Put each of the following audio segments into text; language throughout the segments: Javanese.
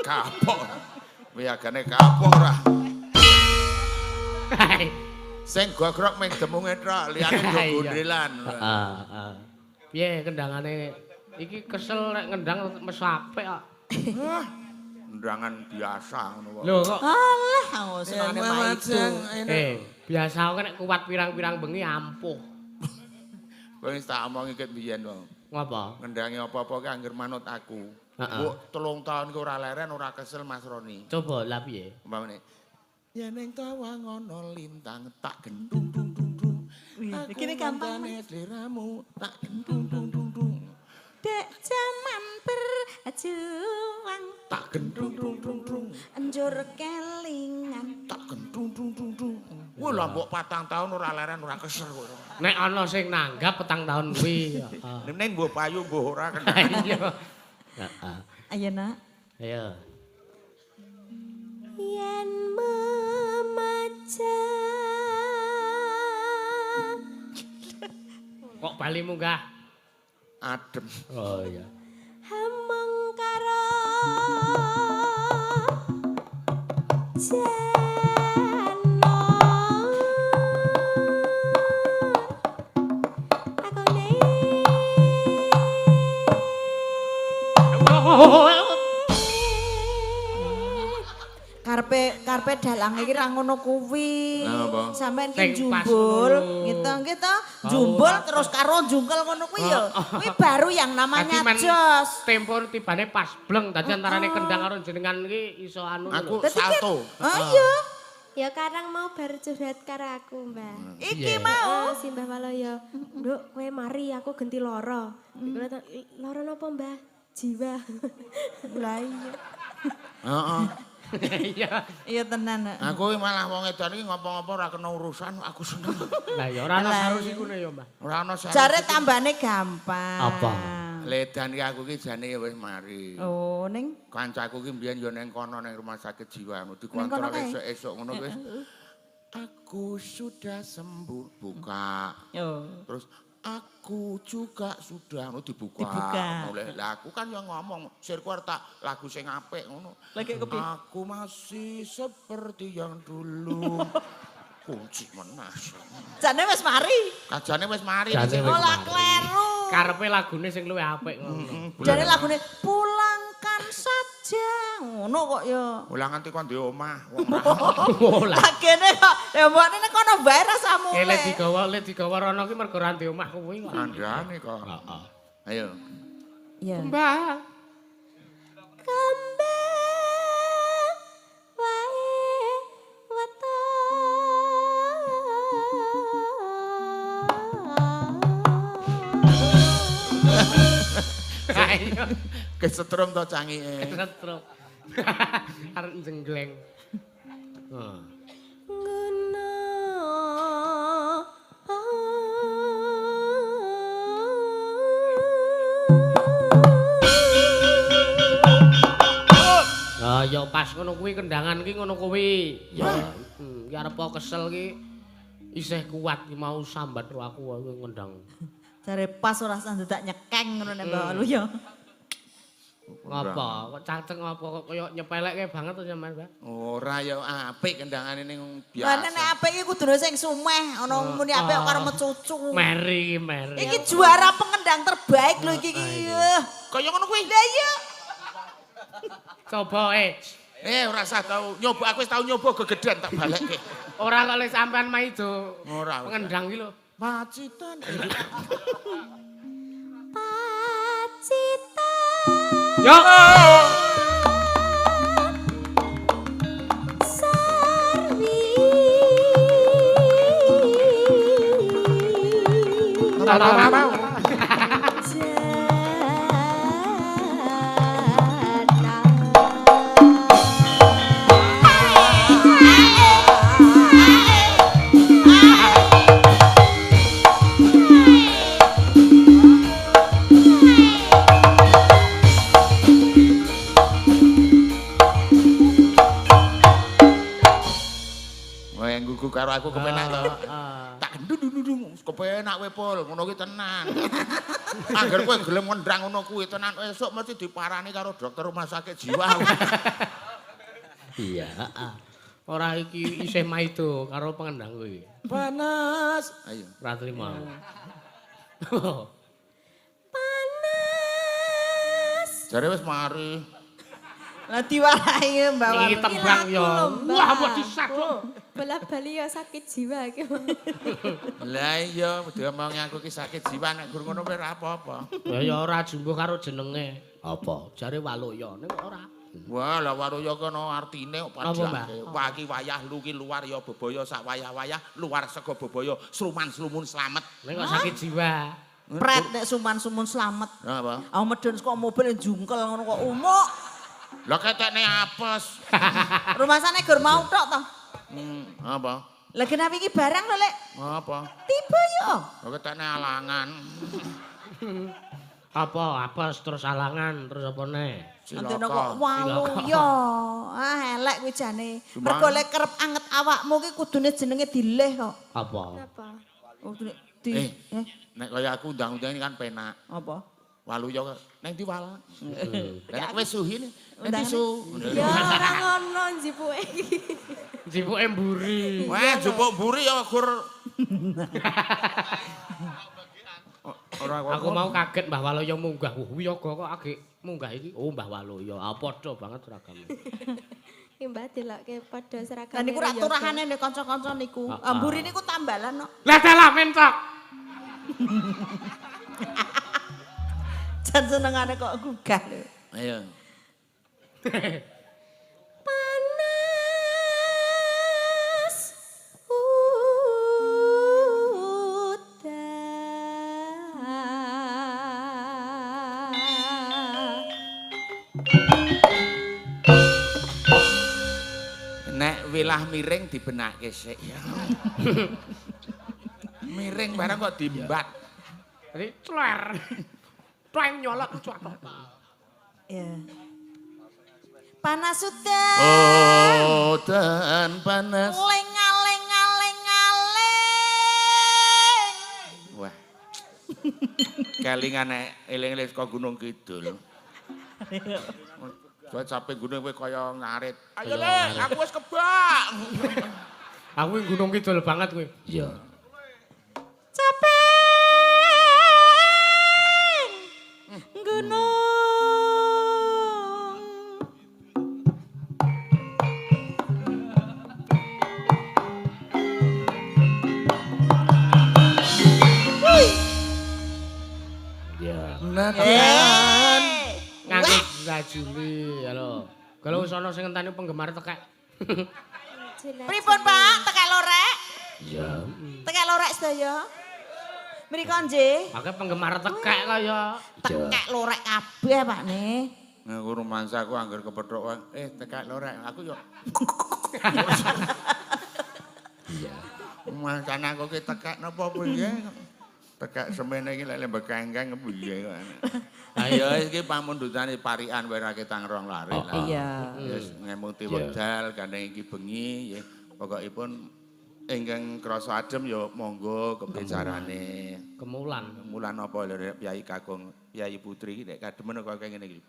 Kapok. Wiyagane kapok ora. Sing gogrok mung demunge tok, liyane do gondrelan. Heeh, heeh. Piye kendangane? Iki kesel nek ngendang mesapik kok. Kendangan biasa ngono kok. Lho kok Alah, oh, senengane maido. Biasa kok nek kuat pirang-pirang bengi ampuh. Kowe wis tak omongi ket biyen kok. Ngapa? Ngendangi apa-apa ki angger manut aku. Heeh. Mbok 3 tahun ki ora leren ora kesel Mas Roni. Coba lah piye? Umpamane yen ning tawang ana lintang tak gendung dung dung dung. Iki gampang. Sliramu tak gendung dung dung dung. Dek jaman berjuang tak gendung dung dung dung. Njur kelingan tak gendung dung dung dung. Wah lha mbok 4 tahun ora leren ora kesel kowe. Nek ana sing nanggap 4 tahun kuwi. Heeh. Ning mbok payu mbok ora kena. Iya. Heeh. Ayo nak. Ayo. Yen memajang kok bali munggah adem. Oh iya. Hameng karo jano akone. Karpe dalang iki ra ngono kuwi. Sampeyan ki jumbul, gitu nggih to? Jumbul terus karo jungkel ngono kuwi ya. Kuwi baru yang namanya jos. Tempo tibane pas bleng dadi antarane kendang karo jenengan iki iso anu. Aku salto. Oh iya. Ya karang mau bar curhat karo aku, Mbah. Iki mau si Mbah Waloyo. Nduk, kowe mari aku genti lara. Lara napa, Mbah? Jiwa. Lah iya. Heeh. Iya. Iya tenan. Aku malah wong edan iki ngopo-ngopo ora kena urusan, aku seneng. Lah ya ora ana sarus ikune ya, Mbah. Ora ana sarus. Jare tambane gampang. Apa? Ledan iki aku iki jane ya wis mari. Oh, ning kancaku iki mbiyen ya ning kono ning rumah sakit jiwa, dikontrol esuk-esuk ngono wis. Aku sudah sembuh, buka. Terus aku juga sudah ngono dibuka. Oleh lah aku kan yang ngomong sirku arep tak lagu sing apik ngono. Aku masih seperti yang dulu. Kunci menas. Jane wis mari. Kajane wis mari. Ora kleru. Karepe lagune sing luwih apik ngono. Jane lagune pulangkan saja ngono kok ya. Pulang nganti kon di omah wong ora. Lagene kok ya mbokne nek kono wae rasamu. Le digawa rono ki mergo ora ndi omah kuwi kok. Kandhane kok. Heeh. Ayo. Iya. Mbah. Kembang wae weton. Ayo. Kesetrum to cangike. Kesetrum. Arep jenggleng. Heeh. Ngono. Lah ya pas ngono kuwi kendangan ki ngono kuwi. Ya, ki arep kesel ki isih kuat ki mau sambat ro aku ngendang. Jare pas ora dadak nyekeng ngono nek Mbak Lu ya. Ngapa? Kok caceng ngapa kok kaya nyepelekke banget to sampean, Mbak? Ora ya apik kendangane ning biasa. Lah nek apik iki kudune sing sumeh, ana muni apik karo mecucu. Meri iki meri. Iki juara pengendang terbaik lho iki iki. Kaya ngono kuwi. Lah iya. Coba ora usah tau nyoba, aku wis tau nyoba gegeden tak balekke. Ora kok le sampean maido. Ora. Pengendang iki lho. Pacitan. Pacitan. Yo. Sarwi. Karo aku kepenak to. Tak Ndung kepenak kowe Pul, ngono kuwi tenan. Angger kowe gelem ngendang ngono kuwi tenan esuk mesti diparani karo dokter rumah sakit jiwa. Iya, heeh. Ora iki isih maido karo pengendang kuwi. Panas. Ayo. Ora trimo. Panas. Jare wis mari. Lah diwarahi Mbak Iki tembang ya. Wah, mbok disaduk. Bola-bali ya sakit jiwa iki. Lah iya, diomongi aku ki sakit jiwa nek gur ngono ora apa-apa. Ya ya ora jumbuh karo jenenge. Apa? Jare Waluya ning kok ora. Wah, lah Waluya kono artine kok padha. Wah ki wayah lu ki luar ya bebaya sak wayah-wayah, luar sega bebaya, sluman-slumun slamet. Ning kok sakit jiwa. Pret nek suman-sumun slamet. Apa? Aku medun saka mobil jungkel ngono kok umuk. Lah ketekne apes. Rumasane gur mau tok to. Apa? Lah kenawi iki barang lho, Lek. Apa? Tiba yo. Lah ketekne alangan. Apa? Apes terus alangan terus apa neh? Antono kok Waluya. Ah elek kuwi jane. Mergo lek kerep anget awakmu ki kudune jenenge dileh kok. Apa? Apa? Kudune di Nek kaya aku undang-undang ini kan penak. Apa? Waluya neng ndi wal? Lah nek kowe suhi neng ndi su? Ya ora ngono njipuke iki. Njipuke mburi. Wah, njupuk mburi ya gur. Ora aku mau kaget Mbah Waluya munggah. Wah, wiyaga kok agek munggah iki. Oh, Mbah Waluya. Ah padha banget seragame. Iki Mbah delokke padha seragame. Lah niku rak turahane nek kanca-kanca niku. Mburi niku tambalan kok. Lah dalah mentok. Jan senengane kok gugah lho. Ayo. Panas udan. Nek wilah miring dibenake sik ya. Miring barang kok dimbat. Jadi cler. Tweng nyolot cuatok. Ya. Panas udan. Oh, dan panas. Leng aleng aleng. Wah. Kelingan nek eling-eling saka Gunung Kidul. Soale capek gunung kowe kaya ngarit. Ayo Le, aku wis kebak. Aku Gunung Kidul banget kowe. Iya. Capek. Gunung. Ya. Nadyan. Nganggo Juli, halo. Kalau wis ana sing ngenteni penggemar tekek. Pripun, Pak? Tekek lorek? Iya. Tekek lorek sedaya. Mriko nggih. Akeh penggemar tekek kaya. Tekek lorek kabeh, Pak ne. Aku rumansa aku angger kepethuk wae. Tekek lorek. Aku yo. Iya. Rumangsane aku ki tekek napa piye? Tekek semene iki lek mbekengkeng kepiye kok. Ayo iki pamundhutane parikan wae ra ketang rong lare lah. Iya. Wis ngemuti wekdal gandeng iki bengi nggih. Pokokipun ingkang krasa adem ya monggo kepiye carane. Kemulan. Kemulan apa lho rek Kyai Kakung, Kyai Putri iki nek kademen kok kaya ngene iki.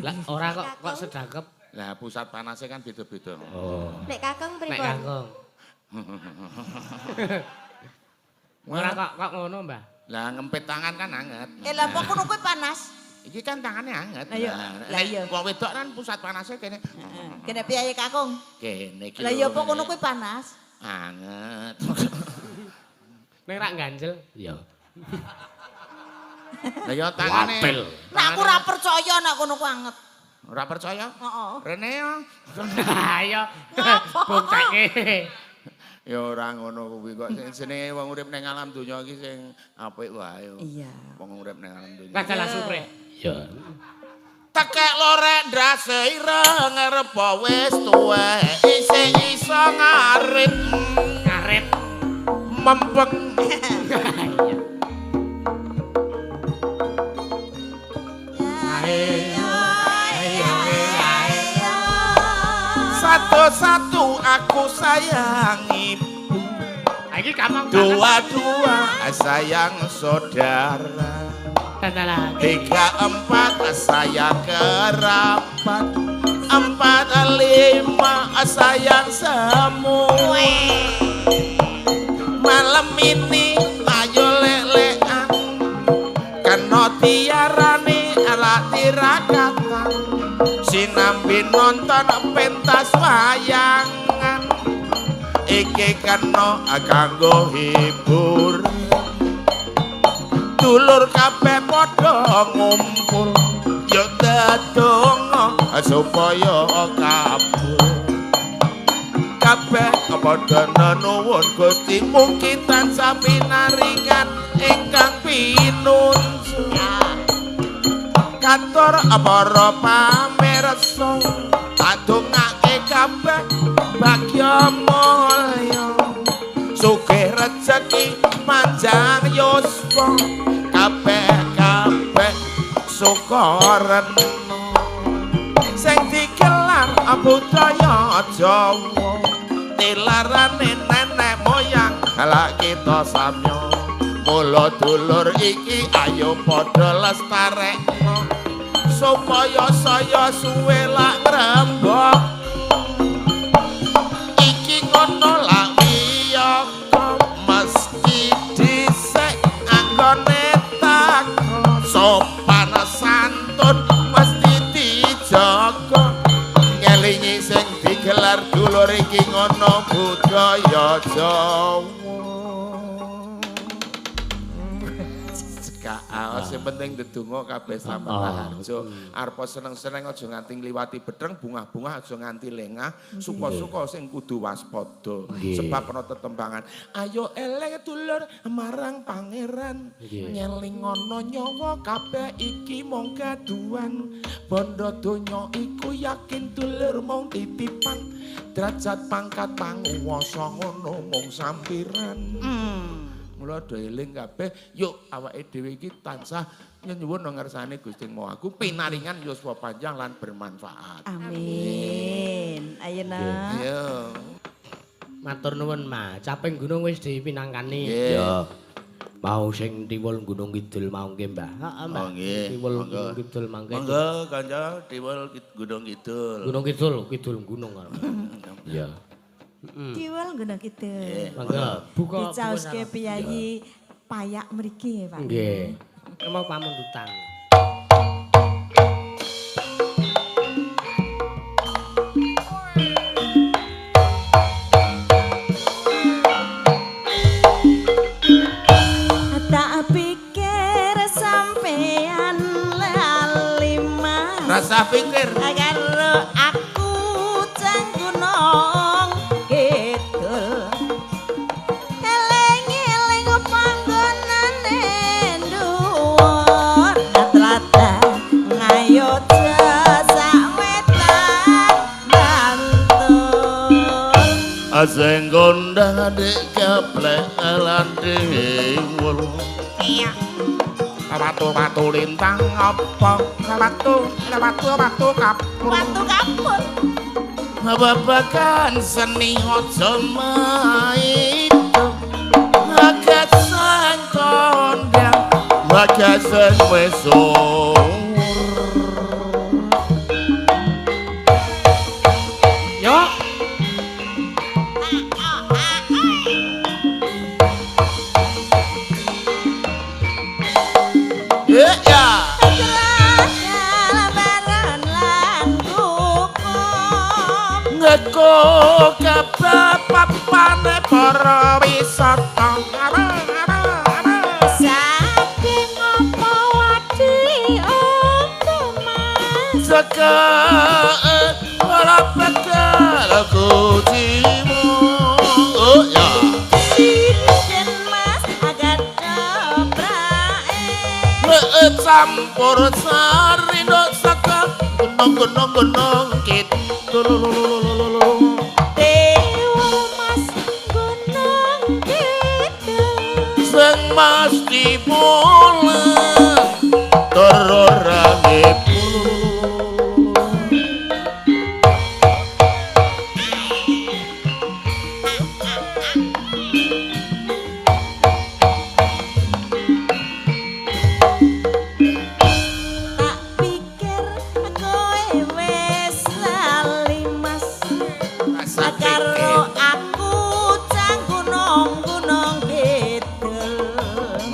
Lah ora kok sedakep. Lah pusat panasnya kan beda-beda. Oh. Nek Kakung pripun? Nek Kakung. Ora kok ngono, Mbah. Lah ngempit tangan kan anget. Lah apa kono kuwi panas? Iki kan tangannya anget. Lah iya. Wong wedok kan pusat panasnya kene. Kene piye Kakung? Kene iki. Lah iya apa kono kuwi panas? Anget. Nek rak ganjel? Iya. Lah ya tangane. Nek aku ora percaya nek kono ku anget. Ora percaya? Heeh. Rene yo. Ayo. Buktekke. Ya ora ngono kuwi kok sing jenenge wong urip ning alam donya iki sing apik wae. Iya. Wong urip ning alam donya. Kacalah supre. Iya. Tekek lorek ndase ireng arep wis tuwek isih iso ngarit. Ngarit. Mempeng. Satu-satu aku sayangi. Iki Iki gampang banget. Dua dua sayang saudara. Dalah. Tiga empat sayang kerabat. Empat lima sayang semua. Malam ini ayo lelean. Kena tiarane ala tirakatan. Sinambi nonton pentas wayangan. Iki kena kanggo hibur. Dulur kabeh padha ngumpul. Yo ndedonga supaya kabul. Kabeh padha nuwun Gusti mugi tansah pinaringan ingkang pinunjul. Katur para pamirsa adongake kabeh bagya mulya. Sugih rejeki panjang yuswa kabeh-kabeh sukarena. Sing digelar budaya Jawa tilarane nenek moyang lak kita samya. Mula dulur iki ayo padha lestarekno supaya saya suwe lak ngrembaka. Iki ngono lak wiyaga mesti dhisik anggone takon. Sopan santun mesti dijaga. Ngelingi sing digelar dulur iki ngono budaya Jawa. Sing penting ndedonga kabeh slamet raharjo. Arepa seneng-seneng aja nganti ngliwati betreng, bungah-bungah aja nganti lengah, suka-suka sing kudu waspada sebab ana tetembangan. Ayo eleng dulur marang pangeran, ngelingono nyawa kabeh iki mung kaduan. Bondo donya iku yakin dulur mung titipan, derajat pangkat panguwasa ngono mung sampiran. Mula do eling kabeh, yuk awake dhewe iki tansah nyuwun ngersane Gusti Maha Agung pinaringan yuswa panjang lan bermanfaat. Amin. Ayo nak. Ayo. Matur nuwun, Ma. Caping gunung wis dipinangkani. Iya. Mau sing tiwul Gunung Kidul mau nggih, Mbah. Heeh, Mbah. Tiwul Gunung Kidul mangke. Monggo kanca tiwul Gunung Kidul. Gunung Kidul, kidul gunung karo. Iya. Tiwul Gunung Kidul. Monggo buka dicaoske piyayi payak mriki nggih, Pak. Nggih. Mau pamundutan. Tak pikir sampean lali mas. Rasa pikir karo aku ceng Gunung Kidul. Eling-eling panggonane dhuwur tlatah Ngayogya sak wetan Bantul. Asing gondang adik keplek lan tiwul. Iya. Watu-watu lintang apa? Watu, watu, watu kapur. Watu kapur. Babagan seni aja maido. Gagasang kondang, gagasan wesur. Yo. Ya. Ngeko kebapapane para wisata. Saking apa wadi opo mas? Saka ora bakal kucimu. Oh ya. Sinden mas agak doprake. Campur sari nduk saka gunung-gunung gunung kidul. Dewa mas Gunung Kidul. Sing mesti pulang terus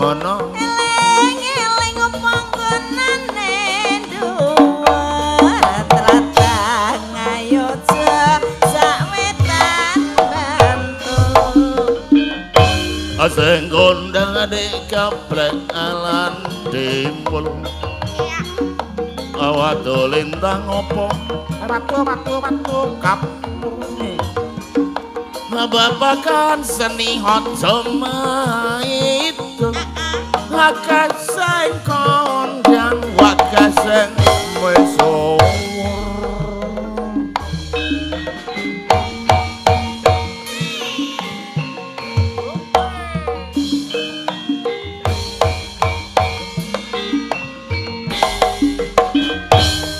Ngono. Eling-eling panggonane dhuwur tlatah Ngayogya sawetan Bantul. Sing kondang adik gablek alan timbul. Watu lintang opo? Watu watu watu kapur. Babakan seni aja maido. Wakas sing kondang wakas sing misuwur.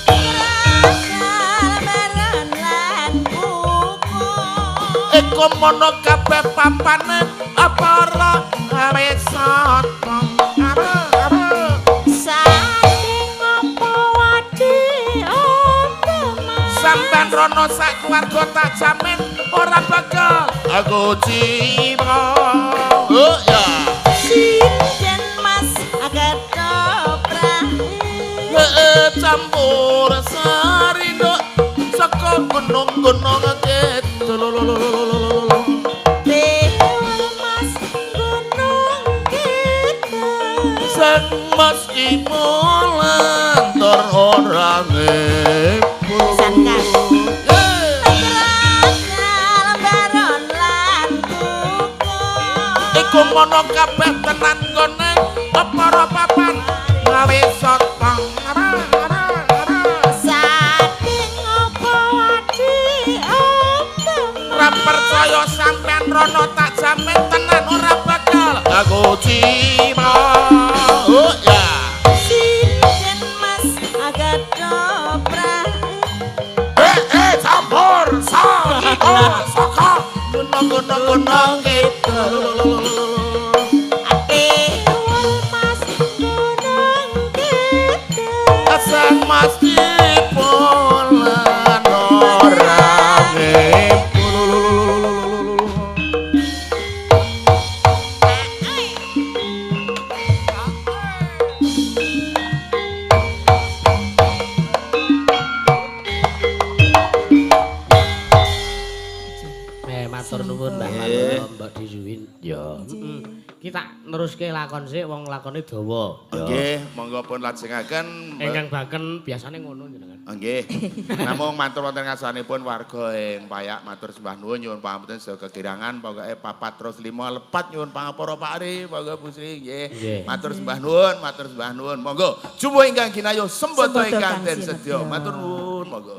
Krasal baron lan kuku. Eko mono kabeh papane para wisata. Saking apa wadi apa mas? Sampean rono sak keluarga tak jamin ora bakal aku cima. Oh ya. Sinden mas ketoprak. Campur sari nduk saka gunung-gunung kidul. Tiwul mas gunung kidul. Sing mas imulan tur ora ngibul. Sangkan. Krasal baron lan kuku. Iku mono kabeh tenan gone para papan wisata. Saking apa wadi apa Ora percaya sampean rono tak jamin tenan ora bakal aku cima. Oh ya. Sinden mas ketoprak. Campur sari saka gunung-gunung kidul. Tiwul mas gunung kidul. Sang mas dipolan ora ngibul. Matur nuwun Mbah Marno, Mbak Disuwin. Ya. Kita neruske lakon sik wong lakone dawa. Nggih, monggo pun lajengaken. Ingkang baken biasane ngono jenengan. Nggih. Namung matur wonten ngarsanipun warga ing Payak matur sembah nuwun nyuwun pangapunten sedaya kekirangan pokoke 4 terus 5 lepat nyuwun pangapura Pak Ari, monggo Bu Sri nggih. Matur sembah nuwun, matur sembah nuwun. Monggo jumbuh ingkang ginayuh sembodo ingkang den sedya. Matur nuwun, monggo.